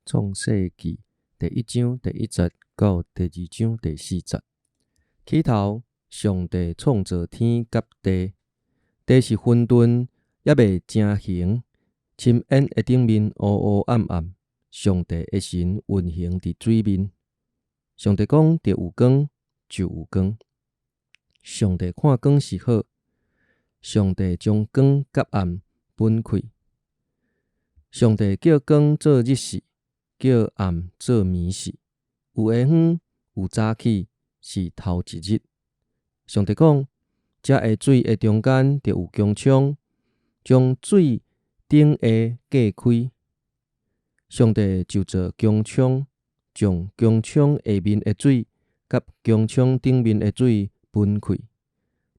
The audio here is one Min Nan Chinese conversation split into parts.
創世記第一章第一節到第二章第四節。起頭，上帝創造天佮地，地是混沌，猶未成形，深淵的頂面烏烏暗暗。上帝的神運行佇水面。上帝講著有光，就有光。上帝看光是好，上帝將光佮暗分開。上帝叫光做日時，叫暗做暝時。有下昏，有早起，是頭一日。上帝講：遮的水的中間著有穹蒼，將水頂下隔開。上帝就造穹蒼，將穹蒼下面的水佮穹蒼頂面的水分開，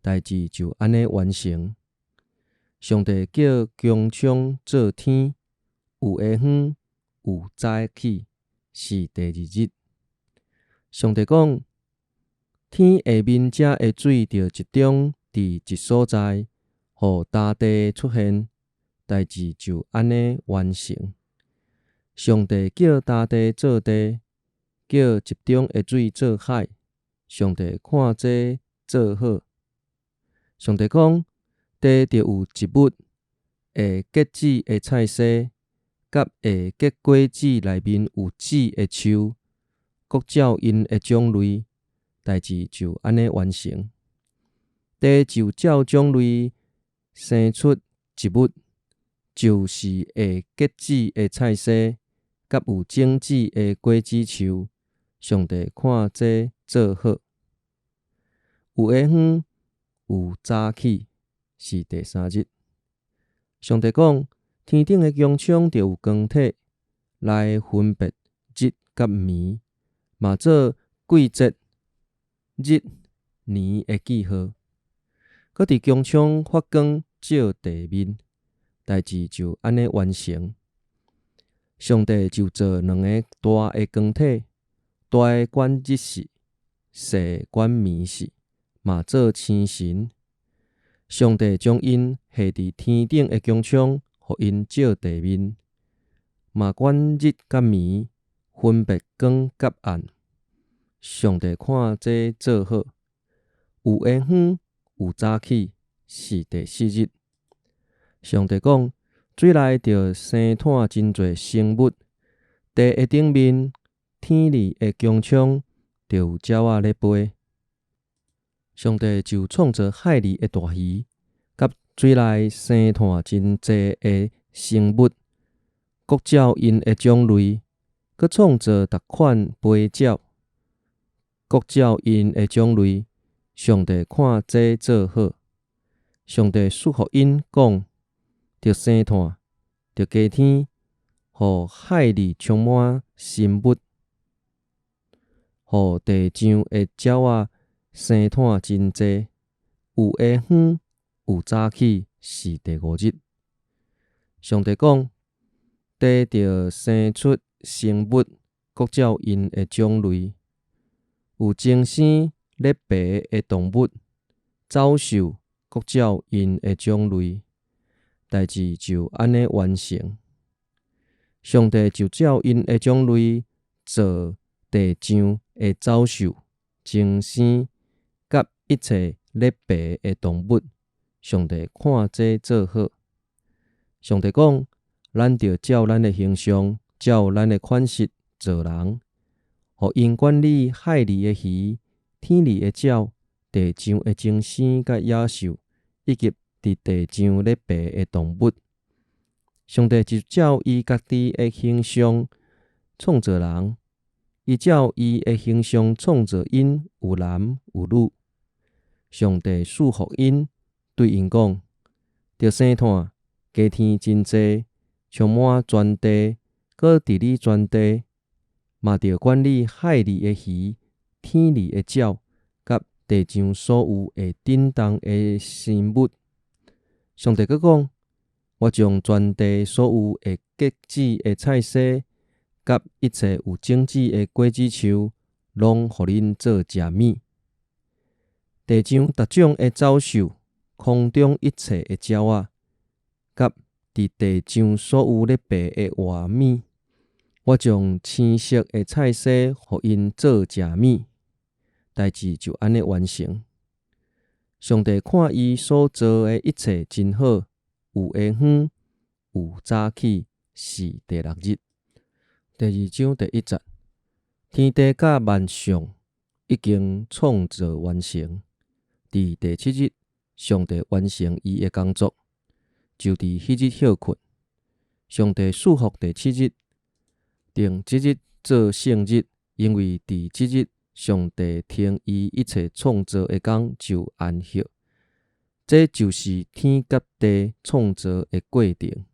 代誌就按呢完成。上帝叫穹蒼做天，有下昏，有早起，是第二日。上帝講：天下面遮的水著集中佇一所在，予乾地出現，代誌就按呢完成。上帝叫乾地做地，叫集中的水做海。上帝看這做好。上帝講：地著有植物，會結籽的菜蔬，佮會結果子內面有籽的樹，各照𪜶的種類，代誌就按呢完成。地就照種類生出植物，就是會結籽的菜蔬，佮有種子的果子樹。上帝看這做好。有下昏，有早起，是第三日。上帝講：天頂的穹蒼著有光體來分別日佮暝，嘛做季節、日、年的記號。閣佇穹蒼發光照地面，代誌就按呢完成。上帝就造兩个大的光體，大的管日時，細的管暝時，嘛做星辰。上帝將𪜶下佇天頂的穹蒼，予𪜶照地面，嘛管日佮暝，分別光佮暗。上帝看這做好。有下昏，有早起，是第四日。上帝講：水內著生湠真濟生物，地的頂面，天裡的穹蒼，著有鳥仔咧飛。上帝就創造海裡的大魚，佮水內生湠真濟的生物，各照𪜶的種類，閣創造逐款飛鳥，各照𪜶的種類。上帝看這做好。上帝賜福𪜶，講：著生湠，著加添，予海裡充滿生物，予地上的鳥仔生湠真濟。有下昏，有早起，是第五日。上帝講：地著生出生物，各照𪜶的種類，有精生咧爬的動物、走獸，各照𪜶的種類，代誌就按呢完成。上帝就照𪜶的種類造地上的走獸、精生佮一切咧爬的動物。上帝看這做好。上帝講：咱著照咱的形象，照咱的款式造人，予𪜶管理海裡的魚、天裡的鳥、地上的精生佮野獸，以及佇地上咧爬的動物。上帝就照伊家己的形象創造人，伊照伊的形象創造𪜶，有男有女。上帝賜福𪜶，對𪜶講：著生湠，加添真濟，充滿全地，閣治理全地，嘛著管理海裡的魚、天裡的鳥，佮地上所有會振動的生物。上帝閣講：我將全地所有會結籽的菜蔬，佮一切有種子的果子樹，攏予恁做食物。地上逐種的走獸，空中一切的鳥仔，佮佇地上所有咧爬的活物，我將青色的菜蔬予𪜶做食物，代誌就按呢完成。上帝看伊所造的一切真好，有下昏，有早起，是第六日。第二章第一節，天地佮萬象已經創造完成。佇第七日，上帝完成伊的工作，就佇彼日歇睏。上帝賜福第七日，定這日做聖日，因為佇這日，上帝停伊一切創造的工就安歇。這就是天佮地創造的過程。